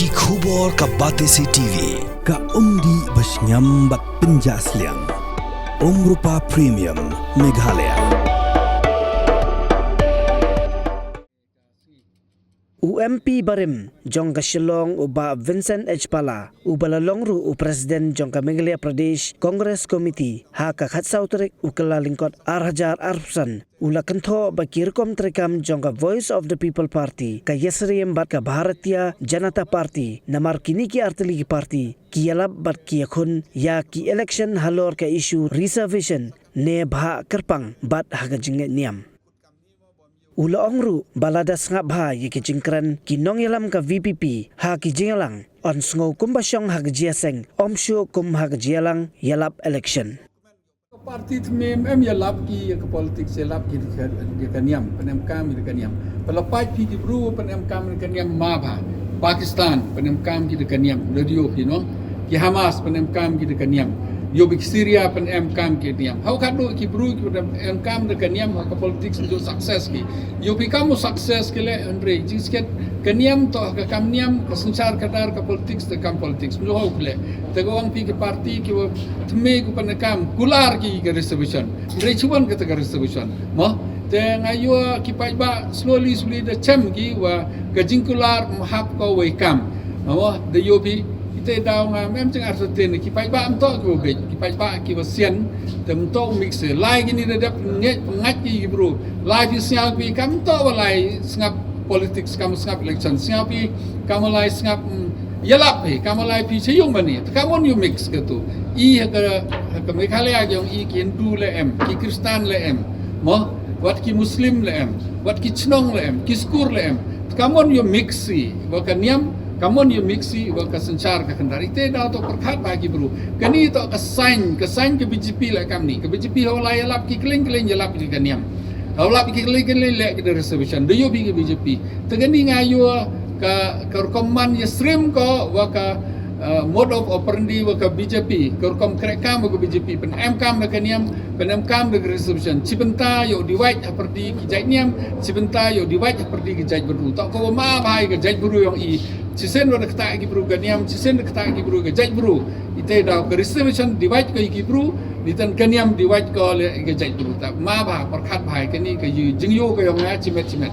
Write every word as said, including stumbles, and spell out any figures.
Ki khubor ka Batesi T V, ka umdih ba shngiam bad pynjah sliang. Umrupa Premium, Meghalaya. U M P barim jong ka Shillong, u Bah Vincent H Pala, uba la long ruh u President jong ka Meghalaya Pradesh Congress Committee, ha ka khatsaw tarik u Kyllalyngkot ar hajar arphew san, u la kynthoh ba ki rukom treikam jong ka Voice of the People Party, ka Yasyriem bad ka Bharatiya Janata Party, namar kine ki artylli ki party ki ïalap bad ki ïakhun ïa ki election halor ka issue reservation ne bhah kyrpang bad ha ka jingngeit niam. U la ong ruh ba lada sngap bha ïa ki jingkren ki nongïalam ka V P P ha ki jingïalang, yn sngew kumba shong ha ka jingïaseng, ym shuh kum ha ka jingïalang ïalap election. Parti tymmen em ïalap ki ïa ka politics, ïalap ki ïa ka, ïa ka niam, pynemkam ïa ka niam. Pynlait phi ki bru pynemkam ïa ka niam ma bha. Pakistan pynemkam ki ïa ka niam, radio ki, no. Ki Hamas pynemkam ki ïa ka niam. Ïoh bad ki Syria pynemkam ki ïa ka niam. Hau khadduh ki bru ki pynemkam ïa ka niam ha ka politics, ym ju success ki. Ïoh phi kam u success ki leh, hynrei jingskhem ka niam to ha ka kam niam, ka synshar khadar ka politics, te kam politics. Ym ju hau ki leh. Te ka ong phi ki parti kiwa thymmai, kiwa pynemkam kular ki ka reservation. Hynrei chi wan kata ka reservation. Mo, te nga ïohi ki paidbah slowly slowly da shem ki wa ka jingkular ym hap ko wei kam. Mo, da ïohi phi, ite daw nga mem jing arsaten, ki paidbah ym toh kiwa beit, ki paidbah kiwa sian, te ym toh mix. Lai kini da dep ngeit, ngeit ki bru. Lai phi sngap phi kam toh wa lai sngap politics, kam sngap election, sngap phi kam lai sngap, mm, ïalap phi kam lai phi sha ïung bani. Te kam wan ïoh mix katu. I ha ka, ha ka Meghalaya jong i ki Hindu le em, ki Kristan le em. Mo, wat ki Muslim le em, wat ki chnong le em, ki skur le em. Te kam wan ïoh mix i wa ka niam, kam wan ïoh mix i wa ka synshar ka khyndaw. Ite daw to pyrkhat bha ki bru. Kani to ka sign, ka sign ka B J P le kam ni. Ka B J P hau lai ïalap ki kylling kylling ïalap ki ka niam. Hau lap ki kylling kylling leh ki da reservation. Da ïohi phi ki B J P. Te kani nga ïohi ka, ka rukom man ïasyriem ko wa ka, uh, mode of operandi wa ka B J P. Ka rukom treikam wa ka B J P. Pynemkam da ka niam, pynemkam da ka reservation. Chi bynta ïoh divide hapyrdi ki jait niam, chi bynta ïoh divide hapyrdi ki jait bru. To ko wa ma bha ïa ka jait bru yong i. Chisien wa da ktah ki bru ka niam, chisien da ktah ki bru ka jait bru. Ite daw ka reservation divide ko ïa ki bru, nitan ka niam divide ko le ïa ka jait bru. Ta ma bha, pyrkhat bha ïa kani ka ïoh, jingïoh ka yong nga chimet chimet.